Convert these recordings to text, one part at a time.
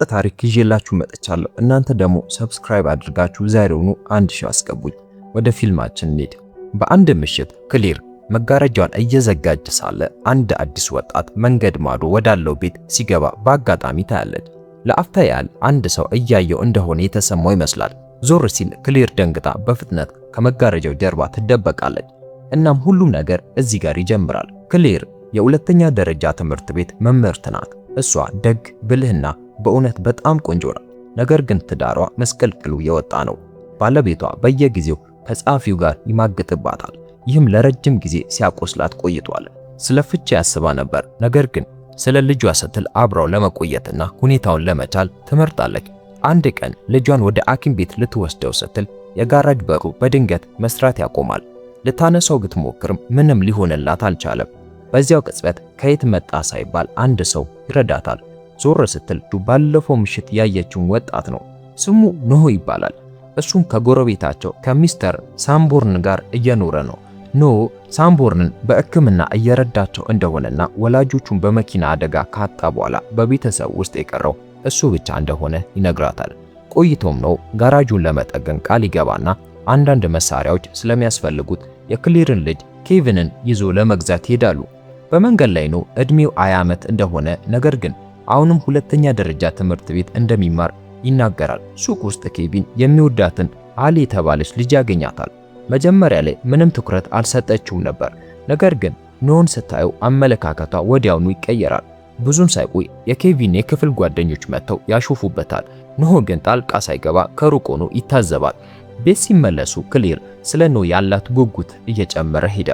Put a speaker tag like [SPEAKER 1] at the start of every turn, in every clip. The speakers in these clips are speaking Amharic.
[SPEAKER 1] ታሪክ ይዤላችሁ መጥቻለሁ። እናንተ ደግሞ subscribe አድርጋችሁ ዛሬውኑ 1000 አስገቡኝ። ወደ ፊልማችን እንሂድ። በአንድ ምሽት ክሊር መጋረጃዋን እየዘጋች ሳለ አንድ አዲስ ወጣት መንገድ ማዶ ወዳለው ቤት ሲገባ በአጋጣሚ ታያለች። ለአፍታ ያህል አንድ ሰው እያየው እንደሆነ የተሰማው ይመስላል። ዞር ሲል ክሊር ደንግጣ በፍጥነት ከመጋረጃው ጀርባ ትደበቃለች። እናም ሁሉም ነገር እዚህ ጋር ይጀምራል። ክሊር የሁለተኛ ደረጃ ትምህርት ቤት መምህርት ናት። እሷ ደግ፣ ብልህና በእውነት በጣም ቆንጆ ናት። ነገር ግን ትዳሯ መስቀልቅሉ የወጣ ነው። ባለቤቷ በየጊዜው ከጸሐፊው ጋር ይማግጥባታል። ይህም ለረጅም ጊዜ ሲያቆስላት ቆይቷል። ስለ ፍቺ ያስባ ነበር። ነገር ግን ስለ ልጇ ስትል አብራው ለመቆየትና ሁኔታውን ለመቻል ትመርጣለች። አንድ ቀን ልጇን ወደ ሐኪም ቤት ልትወስደው ስትል የጋራጅ በሩ በድንገት መስራት ያቆማል። ልታነሳው ብትሞክርም ምንም ሊሆንላት አልቻለም። በዚያው ቅጽበት ከየት መጣ ሳይባል አንድ ሰው ይረዳታል። ዞር ስትል ባለፈው ምሽት ያየችውን ወጣት ነው። ስሙ ኖህ ይባላል። እሱም ከጎረቤታቸው ከሚስተር ሳምቦርን ጋር እየኖረ ነው። ኖህ ሳምቦርንን በሕክምና እየረዳቸው እንደሆነና ወላጆቹን በመኪና አደጋ ካጣ በኋላ በቤተሰብ ውስጥ የቀረው እሱ ብቻ እንደሆነ ይነግራታል። ቆይቶም ነው ጋራጁን ለመጠገን ቃል ይገባና አንዳንድ መሳሪያዎች ስለሚያስፈልጉት የክሊርን ልጅ ኬቪንን ይዞ ለመግዛት ይሄዳሉ። በመንገድ ላይ ነው እድሜው 20 ዓመት እንደሆነ ነገር ግን አሁንም ሁለተኛ ደረጃ ትምህርት ቤት እንደሚማር ይናገራል። ሱቅ ውስጥ ኬቪን የሚወዳትን አሊ የተባለች ልጅ ያገኛታል። መጀመሪያ ላይ ምንም ትኩረት አልሰጠችውም ነበር። ነገር ግን ኖህን ስታየው አመለካከቷ ወዲያውኑ ይቀየራል። ብዙም ሳይቆይ የኬቪን የክፍል ጓደኞች መጥተው ያሾፉበታል። ኖህ ግን ጣልቃ ሳይገባ ከሩቅ ሆኖ ይታዘባል። ቤት ሲመለሱ ክሊር ስለ ኖህ ያላት ጉጉት እየጨመረ ሄደ።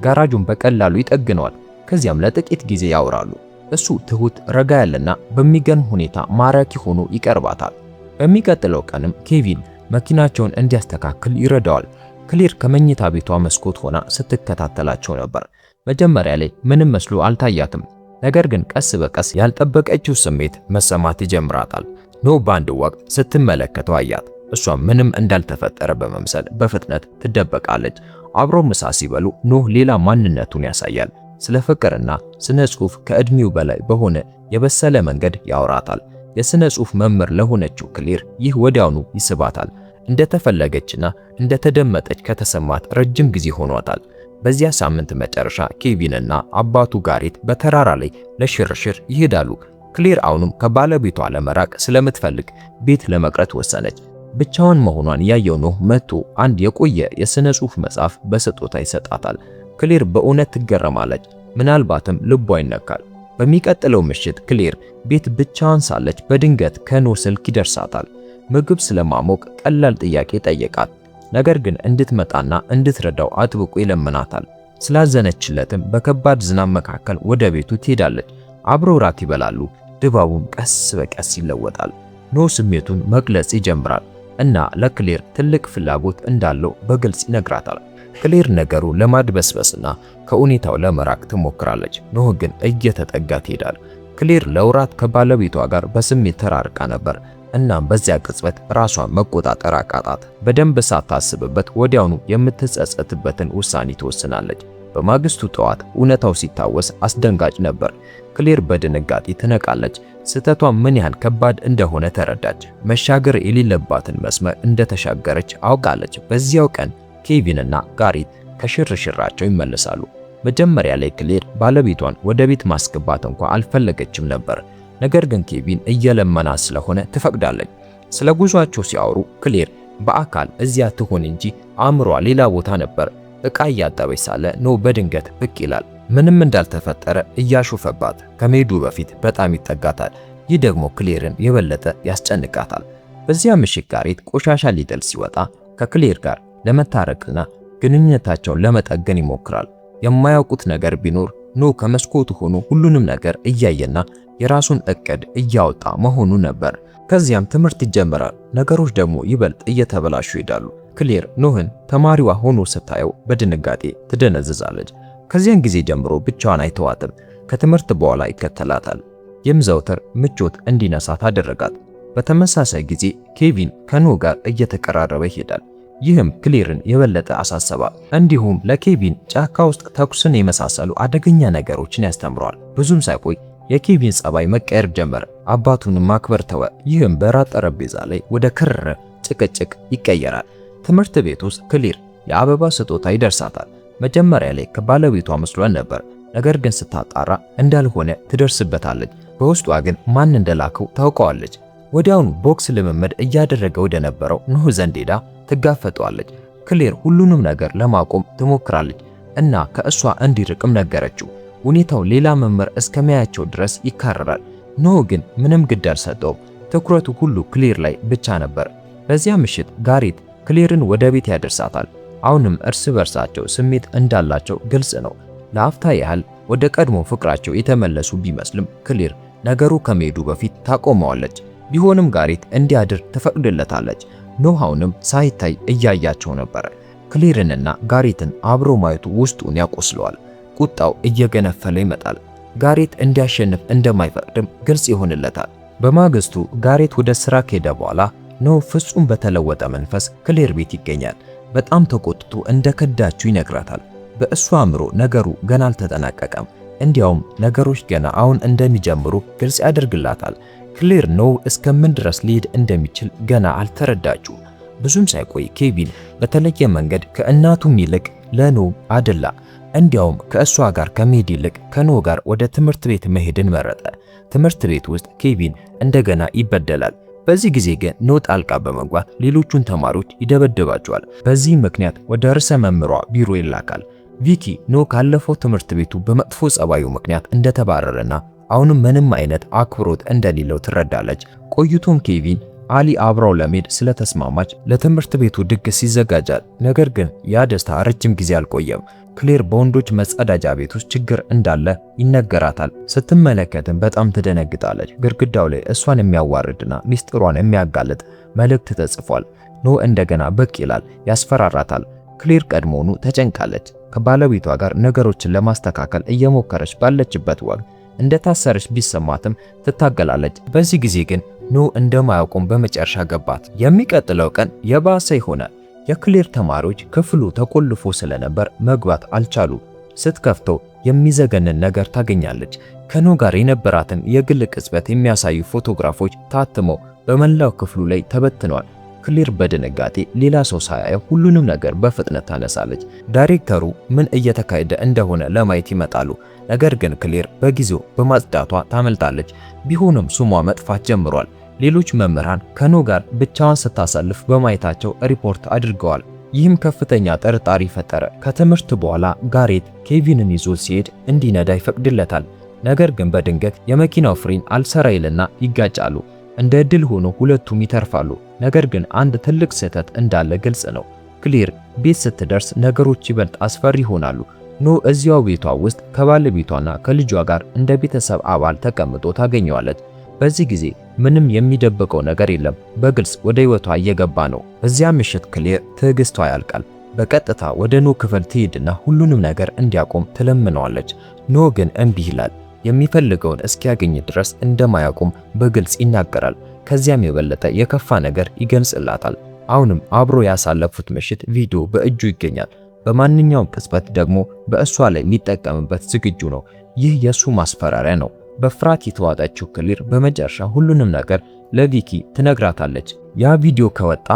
[SPEAKER 1] ጋራጁን በቀላሉ ይጠግነዋል። ከዚያም ለጥቂት ጊዜ ያወራሉ። እሱ ትሁት፣ ረጋ ያለና በሚገርም ሁኔታ ማራኪ ሆኖ ይቀርባታል። በሚቀጥለው ቀንም ኬቪን መኪናቸውን እንዲያስተካክል ይረዳዋል። ክሊር ከመኝታ ቤቷ መስኮት ሆና ስትከታተላቸው ነበር። መጀመሪያ ላይ ምንም መስሎ አልታያትም። ነገር ግን ቀስ በቀስ ያልጠበቀችው ስሜት መሰማት ይጀምራታል። ኖህ በአንድ ወቅት ስትመለከተው አያት። እሷ ምንም እንዳልተፈጠረ በመምሰል በፍጥነት ትደበቃለች። አብሮ ምሳ ሲበሉ ኖህ ሌላ ማንነቱን ያሳያል። ስለ ፍቅርና ስነ ጽሑፍ ከእድሜው በላይ በሆነ የበሰለ መንገድ ያወራታል። የስነ ጽሑፍ መምህር ለሆነችው ክሊር ይህ ወዲያውኑ ይስባታል። እንደተፈለገችና እንደተደመጠች ከተሰማት ረጅም ጊዜ ሆኗታል። በዚያ ሳምንት መጨረሻ ኬቪንና አባቱ ጋሬት በተራራ ላይ ለሽርሽር ይሄዳሉ። ክሊር አሁንም ከባለቤቷ ለመራቅ ስለምትፈልግ ቤት ለመቅረት ወሰነች። ብቻዋን መሆኗን ያየው ኖህ መጥቶ አንድ የቆየ የስነ ጽሑፍ መጽሐፍ በስጦታ ይሰጣታል። ክሊር በእውነት ትገረማለች። ምናልባትም ልቧ ይነካል። በሚቀጥለው ምሽት ክሊር ቤት ብቻዋን ሳለች በድንገት ከኖህ ስልክ ይደርሳታል። ምግብ ስለማሞቅ ቀላል ጥያቄ ጠየቃት። ነገር ግን እንድትመጣና እንድትረዳው አጥብቆ ይለምናታል። ስላዘነችለትም በከባድ ዝናብ መካከል ወደ ቤቱ ትሄዳለች። አብረው ራት ይበላሉ። ድባቡም ቀስ በቀስ ይለወጣል። ኖህ ስሜቱን መግለጽ ይጀምራል እና ለክሌር ትልቅ ፍላጎት እንዳለው በግልጽ ይነግራታል። ክሌር ነገሩ ለማድበስበስና ከሁኔታው ለመራቅ ትሞክራለች። ኖህ ግን እየተጠጋት ይሄዳል። ክሌር ለወራት ከባለቤቷ ጋር በስሜት ተራርቃ ነበር። እናም በዚያ ቅጽበት ራሷን መቆጣጠር አቃጣት። በደንብ ሳታስብበት ወዲያውኑ የምትጸጸትበትን ውሳኔ ትወስናለች። በማግስቱ ጠዋት እውነታው ሲታወስ አስደንጋጭ ነበር። ክሌር በድንጋጤ ትነቃለች። ስህተቷ ምን ያህል ከባድ እንደሆነ ተረዳች። መሻገር የሌለባትን መስመር እንደተሻገረች አውቃለች። በዚያው ቀን ኬቪን እና ጋሪት ከሽርሽራቸው ይመለሳሉ። መጀመሪያ ላይ ክሌር ባለቤቷን ወደ ቤት ማስገባት እንኳ አልፈለገችም ነበር። ነገር ግን ኬቪን እየለመናት ስለሆነ ትፈቅዳለች። ስለ ጉዟቸው ሲያወሩ ክሌር በአካል እዚያ ትሆን እንጂ አእምሯ ሌላ ቦታ ነበር። ዕቃ እያጠበች ሳለ ኖህ በድንገት ብቅ ይላል። ምንም እንዳልተፈጠረ እያሾፈባት ከመሄዱ በፊት በጣም ይጠጋታል። ይህ ደግሞ ክሌርን የበለጠ ያስጨንቃታል። በዚያ ምሽት ጋሬት ቆሻሻ ሊጥል ሲወጣ ከክሌር ጋር ለመታረቅና ግንኙነታቸውን ለመጠገን ይሞክራል። የማያውቁት ነገር ቢኖር ኖህ ከመስኮቱ ሆኖ ሁሉንም ነገር እያየና የራሱን እቅድ እያወጣ መሆኑ ነበር። ከዚያም ትምህርት ይጀመራል። ነገሮች ደግሞ ይበልጥ እየተበላሹ ይሄዳሉ። ክሌር ኖህን ተማሪዋ ሆኖ ስታየው በድንጋጤ ትደነዝዛለች። ከዚያን ጊዜ ጀምሮ ብቻዋን አይተዋትም። ከትምህርት በኋላ ይከተላታል። ይህም ዘውትር ምቾት እንዲነሳት አደረጋት። በተመሳሳይ ጊዜ ኬቪን ከኖህ ጋር እየተቀራረበ ይሄዳል። ይህም ክሌርን የበለጠ አሳሰባት። እንዲሁም ለኬቪን ጫካ ውስጥ ተኩስን የመሳሰሉ አደገኛ ነገሮችን ያስተምረዋል። ብዙም ሳይቆይ የኬቪን ጸባይ መቀየር ጀመረ። አባቱንም ማክበር ተወ። ይህም በራት ጠረጴዛ ላይ ወደ ከረረ ጭቅጭቅ ይቀየራል። ትምህርት ቤት ውስጥ ክሊር የአበባ ስጦታ ይደርሳታል። መጀመሪያ ላይ ከባለቤቷ መስሏት ነበር። ነገር ግን ስታጣራ እንዳልሆነ ትደርስበታለች። በውስጧ ግን ማን እንደላከው ታውቀዋለች። ወዲያውኑ ቦክስ ልምምድ እያደረገ ወደ ነበረው ኖህ ዘንድ ሄዳ ትጋፈጠዋለች። ክሌር ሁሉንም ነገር ለማቆም ትሞክራለች እና ከእሷ እንዲርቅም ነገረችው። ሁኔታው ሌላ መምህር እስከሚያያቸው ድረስ ይካረራል። ኖህ ግን ምንም ግድ አልሰጠውም። ትኩረቱ ሁሉ ክሌር ላይ ብቻ ነበር። በዚያ ምሽት ጋሬት ክሌርን ወደ ቤት ያደርሳታል። አሁንም እርስ በርሳቸው ስሜት እንዳላቸው ግልጽ ነው። ለአፍታ ያህል ወደ ቀድሞ ፍቅራቸው የተመለሱ ቢመስልም ክሌር ነገሩ ከመሄዱ በፊት ታቆመዋለች። ቢሆንም ጋሬት እንዲያድር ትፈቅድለታለች። ኖህ አሁንም ሳይታይ እያያቸው ነበር። ክሌርንና ጋሬትን አብሮ ማየቱ ውስጡን ያቆስለዋል። ቁጣው እየገነፈለ ይመጣል። ጋሬት እንዲያሸንፍ እንደማይፈቅድም ግልጽ ይሆንለታል። በማግስቱ ጋሬት ወደ ስራ ከሄደ በኋላ ኖህ ፍጹም በተለወጠ መንፈስ ክሌር ቤት ይገኛል። በጣም ተቆጥቶ እንደከዳችው ይነግራታል። በእሱ አእምሮ ነገሩ ገና አልተጠናቀቀም። እንዲያውም ነገሮች ገና አሁን እንደሚጀምሩ ግልጽ ያደርግላታል። ክሌር ኖህ እስከምን ድረስ ሊሄድ እንደሚችል ገና አልተረዳችውም። ብዙም ሳይቆይ ኬቪን በተለየ መንገድ ከእናቱም ይልቅ ለኖህ አደላ። እንዲያውም ከእሷ ጋር ከመሄድ ይልቅ ከኖህ ጋር ወደ ትምህርት ቤት መሄድን መረጠ። ትምህርት ቤት ውስጥ ኬቪን እንደገና ይበደላል። በዚህ ጊዜ ግን ኖህ ጣልቃ በመግባት ሌሎቹን ተማሪዎች ይደበድባቸዋል። በዚህ ምክንያት ወደ ርዕሰ መምህሯ ቢሮ ይላካል። ቪኪ ኖህ ካለፈው ትምህርት ቤቱ በመጥፎ ጸባዩ ምክንያት እንደተባረረና አሁንም ምንም አይነት አክብሮት እንደሌለው ትረዳለች። ቆይቶም ኬቪን አሊ አብራው ለመሄድ ስለተስማማች ለትምህርት ቤቱ ድግስ ይዘጋጃል። ነገር ግን ያ ደስታ ረጅም ጊዜ አልቆየም። ክሌር በወንዶች መጸዳጃ ቤት ውስጥ ችግር እንዳለ ይነገራታል። ስትመለከትም በጣም ትደነግጣለች። ግድግዳው ላይ እሷን የሚያዋርድና ሚስጥሯን የሚያጋልጥ መልእክት ተጽፏል። ኖህ እንደገና ብቅ ይላል፣ ያስፈራራታል። ክሌር ቀድሞውኑ ተጨንቃለች። ከባለቤቷ ጋር ነገሮችን ለማስተካከል እየሞከረች ባለችበት ወቅት እንደታሰረች ቢሰማትም ትታገላለች። በዚህ ጊዜ ግን ኖህ እንደማያቆም በመጨረሻ ገባት። የሚቀጥለው ቀን የባሰ ይሆናል። የክሌር ተማሪዎች ክፍሉ ተቆልፎ ስለነበር መግባት አልቻሉ። ስትከፍተው የሚዘገንን ነገር ታገኛለች። ከኖህ ጋር የነበራትን የግል ቅጽበት የሚያሳዩ ፎቶግራፎች ታትመው በመላው ክፍሉ ላይ ተበትነዋል። ክሌር በድንጋጤ ሌላ ሰው ሳያየው ሁሉንም ነገር በፍጥነት ታነሳለች። ዳይሬክተሩ ምን እየተካሄደ እንደሆነ ለማየት ይመጣሉ። ነገር ግን ክሌር በጊዜው በማጽዳቷ ታመልጣለች። ቢሆንም ስሟ መጥፋት ጀምሯል። ሌሎች መምህራን ከኖህ ጋር ብቻዋን ስታሳልፍ በማየታቸው ሪፖርት አድርገዋል። ይህም ከፍተኛ ጥርጣሬ ፈጠረ። ከትምህርት በኋላ ጋሬት ኬቪንን ይዞ ሲሄድ እንዲነዳ ይፈቅድለታል። ነገር ግን በድንገት የመኪናው ፍሬን አልሰራ ይልና ይጋጫሉ። እንደ ዕድል ሆኖ ሁለቱም ይተርፋሉ። ነገር ግን አንድ ትልቅ ስህተት እንዳለ ግልጽ ነው። ክሌር ቤት ስትደርስ ነገሮች ይበልጥ አስፈሪ ይሆናሉ። ኖህ እዚያው ቤቷ ውስጥ ከባለቤቷና ከልጇ ጋር እንደ ቤተሰብ አባል ተቀምጦ ታገኘዋለች። በዚህ ጊዜ ምንም የሚደብቀው ነገር የለም። በግልጽ ወደ ሕይወቷ እየገባ ነው። በዚያ ምሽት ክሌር ትዕግስቷ ያልቃል። በቀጥታ ወደ ኖህ ክፍል ትሄድና ሁሉንም ነገር እንዲያቆም ትለምነዋለች። ኖህ ግን እምቢ ይላል። የሚፈልገውን እስኪያገኝ ድረስ እንደማያቆም በግልጽ ይናገራል። ከዚያም የበለጠ የከፋ ነገር ይገልጽላታል። አሁንም አብሮ ያሳለፉት ምሽት ቪዲዮ በእጁ ይገኛል። በማንኛውም ቅጽበት ደግሞ በእሷ ላይ ሊጠቀምበት ዝግጁ ነው። ይህ የሱ ማስፈራሪያ ነው። በፍርሃት የተዋጠችው ክሌር በመጨረሻ ሁሉንም ነገር ለቪኪ ትነግራታለች። ያ ቪዲዮ ከወጣ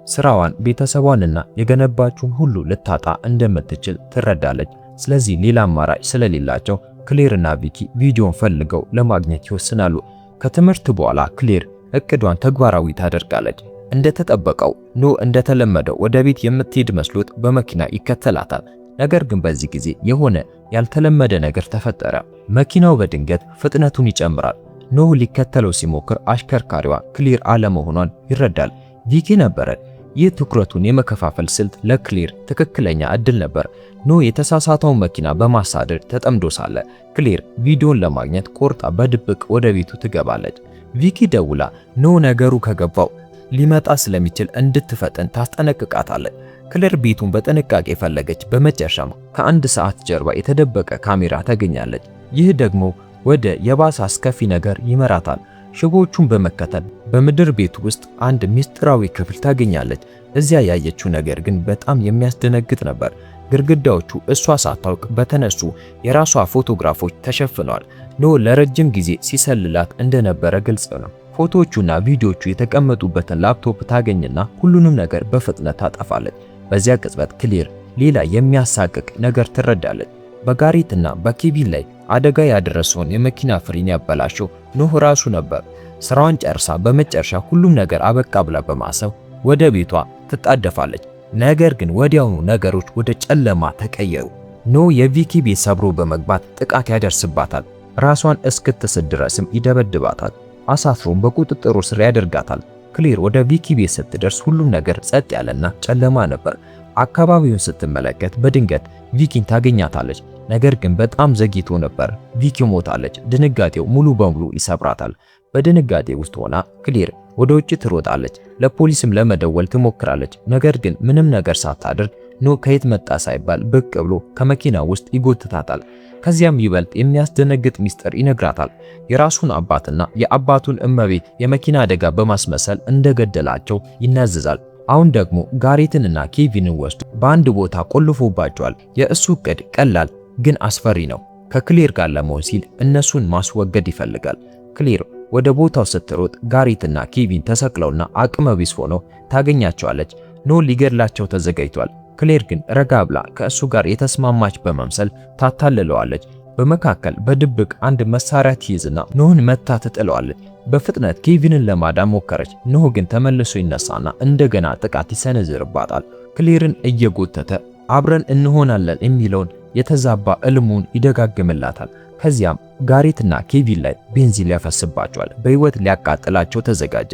[SPEAKER 1] ስራዋን፣ ቤተሰቧንና የገነባችውን ሁሉ ልታጣ እንደምትችል ትረዳለች። ስለዚህ ሌላ አማራጭ ስለሌላቸው ክሌርና ቪኪ ቪዲዮን ፈልገው ለማግኘት ይወስናሉ። ከትምህርት በኋላ ክሌር እቅዷን ተግባራዊ ታደርጋለች። እንደተጠበቀው ኖህ እንደተለመደው ወደ ቤት የምትሄድ መስሎት በመኪና ይከተላታል። ነገር ግን በዚህ ጊዜ የሆነ ያልተለመደ ነገር ተፈጠረ። መኪናው በድንገት ፍጥነቱን ይጨምራል። ኖህ ሊከተለው ሲሞክር አሽከርካሪዋ ክሌር አለመሆኗን ይረዳል። ቪኪ ነበረች። ይህ ትኩረቱን የመከፋፈል ስልት ለክሌር ትክክለኛ እድል ነበር። ኖህ የተሳሳተውን መኪና በማሳደድ ተጠምዶ ሳለ ክሌር ቪዲዮን ለማግኘት ቆርጣ በድብቅ ወደ ቤቱ ትገባለች። ቪኪ ደውላ ኖህ ነገሩ ከገባው ሊመጣ ስለሚችል እንድትፈጥን ታስጠነቅቃታለች። ክሌር ቤቱን በጥንቃቄ ፈለገች። በመጨረሻም ከአንድ ሰዓት ጀርባ የተደበቀ ካሜራ ታገኛለች። ይህ ደግሞ ወደ የባሰ አስከፊ ነገር ይመራታል። ሽቦቹን በመከተል በምድር ቤቱ ውስጥ አንድ ሚስጥራዊ ክፍል ታገኛለች። እዚያ ያየችው ነገር ግን በጣም የሚያስደነግጥ ነበር። ግድግዳዎቹ እሷ ሳታውቅ በተነሱ የራሷ ፎቶግራፎች ተሸፍነዋል። ኖህ ለረጅም ጊዜ ሲሰልላት እንደነበረ ግልጽ ነው። ፎቶዎቹና ቪዲዮዎቹ የተቀመጡበትን ላፕቶፕ ታገኝና ሁሉንም ነገር በፍጥነት ታጠፋለች። በዚያ ቅጽበት ክሌር ሌላ የሚያሳቅቅ ነገር ትረዳለች። በጋሬትና በኬቪን ላይ አደጋ ያደረሰውን የመኪና ፍሬን ያበላሸው ኖህ ራሱ ነበር። ስራዋን ጨርሳ በመጨረሻ ሁሉም ነገር አበቃ ብላ በማሰብ ወደ ቤቷ ትጣደፋለች። ነገር ግን ወዲያውኑ ነገሮች ወደ ጨለማ ተቀየሩ። ኖህ የቪኪ ቤት ሰብሮ በመግባት ጥቃት ያደርስባታል። ራሷን እስክትስት ድረስም ይደበድባታል። አሳስሮም በቁጥጥሩ ስር ያደርጋታል። ክሌር ወደ ቪኪ ቤት ስትደርስ ሁሉም ነገር ጸጥ ያለና ጨለማ ነበር። አካባቢውን ስትመለከት በድንገት ቪኪን ታገኛታለች። ነገር ግን በጣም ዘግይቶ ነበር። ቪኪ ሞታለች። ድንጋጤው ሙሉ በሙሉ ይሰብራታል። በድንጋጤ ውስጥ ሆና ክሌር ወደ ውጭ ትሮጣለች። ለፖሊስም ለመደወል ትሞክራለች። ነገር ግን ምንም ነገር ሳታደርግ ኖህ ከየት መጣ ሳይባል ብቅ ብሎ ከመኪና ውስጥ ይጎትታታል። ከዚያም ይበልጥ የሚያስደነግጥ ሚስጥር ይነግራታል። የራሱን አባትና የአባቱን እመቤት የመኪና አደጋ በማስመሰል እንደገደላቸው ይናዘዛል። አሁን ደግሞ ጋሬትንና ኬቪንን ወስዶ በአንድ ቦታ ቆልፎባቸዋል። የእሱ እቅድ ቀላል ግን አስፈሪ ነው። ከክሌር ጋር ለመሆን ሲል እነሱን ማስወገድ ይፈልጋል። ክሌር ወደ ቦታው ስትሮጥ ጋሬትና ኬቪን ተሰቅለውና አቅመ ቢስ ሆነው ታገኛቸዋለች። ኖህ ሊገድላቸው ተዘጋጅቷል። ክሌር ግን ረጋ ብላ ከእሱ ጋር የተስማማች በመምሰል ታታልለዋለች። በመካከል በድብቅ አንድ መሳሪያ ትይዝና ኖህን መታ ትጥለዋለች። በፍጥነት ኬቪንን ለማዳን ሞከረች። ኖህ ግን ተመልሶ ይነሳና እንደገና ጥቃት ይሰነዝርባታል። ክሌርን እየጎተተ አብረን እንሆናለን የሚለውን የተዛባ እልሙን ይደጋግምላታል። ከዚያም ጋሬትና ኬቪን ላይ ቤንዚን ያፈስባቸዋል። በህይወት ሊያቃጥላቸው ተዘጋጀ።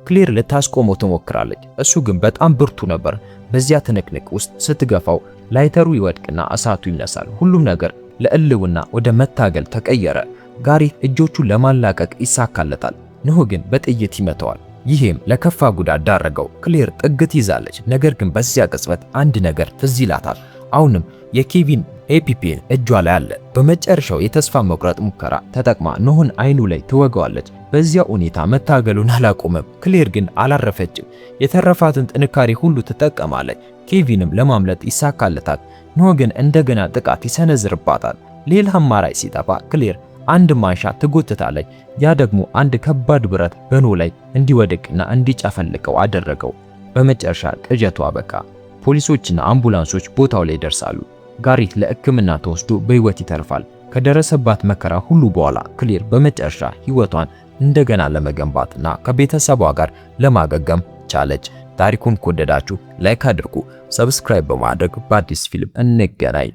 [SPEAKER 1] ክሌር ልታስቆመው ትሞክራለች። እሱ ግን በጣም ብርቱ ነበር። በዚያ ትንቅንቅ ውስጥ ስትገፋው ላይተሩ ይወድቅና እሳቱ ይነሳል። ሁሉም ነገር ለእልውና ወደ መታገል ተቀየረ። ጋሬት እጆቹን ለማላቀቅ ይሳካለታል። ኖህ ግን በጥይት ይመታዋል። ይሄም ለከፋ ጉዳት ዳረገው። ክሌር ጥግ ትይዛለች። ነገር ግን በዚያ ቅጽበት አንድ ነገር ትዝ ይላታል። አሁንም የኬቪን EpiPen እጇ ላይ አለ። በመጨረሻው የተስፋ መቁረጥ ሙከራ ተጠቅማ ኖህን አይኑ ላይ ትወጋዋለች። በዚያ ሁኔታ መታገሉን አላቆመም። ክሌር ግን አላረፈችም። የተረፋትን ጥንካሬ ሁሉ ትጠቀማለች። ኬቪንም ለማምለጥ ይሳካለታል። ኖህ ግን እንደገና ጥቃት ይሰነዝርባታል። ሌላ አማራጭ ሲጠፋ ክሌር አንድ ማንሻ ትጎትታለች። ያ ደግሞ አንድ ከባድ ብረት በኖህ ላይ እንዲወድቅና እንዲጨፈልቀው አደረገው። በመጨረሻ ቅዠቱ አበቃ። ፖሊሶችና አምቡላንሶች ቦታው ላይ ይደርሳሉ። ጋሪት ለሕክምና ተወስዶ በሕይወት ይተርፋል። ከደረሰባት መከራ ሁሉ በኋላ ክሌር በመጨረሻ ሕይወቷን እንደገና ለመገንባትና ከቤተሰቧ ጋር ለማገገም ቻለች። ታሪኩን ከወደዳችሁ like አድርጉ፣ subscribe በማድረግ በአዲስ ፊልም እንገናኝ።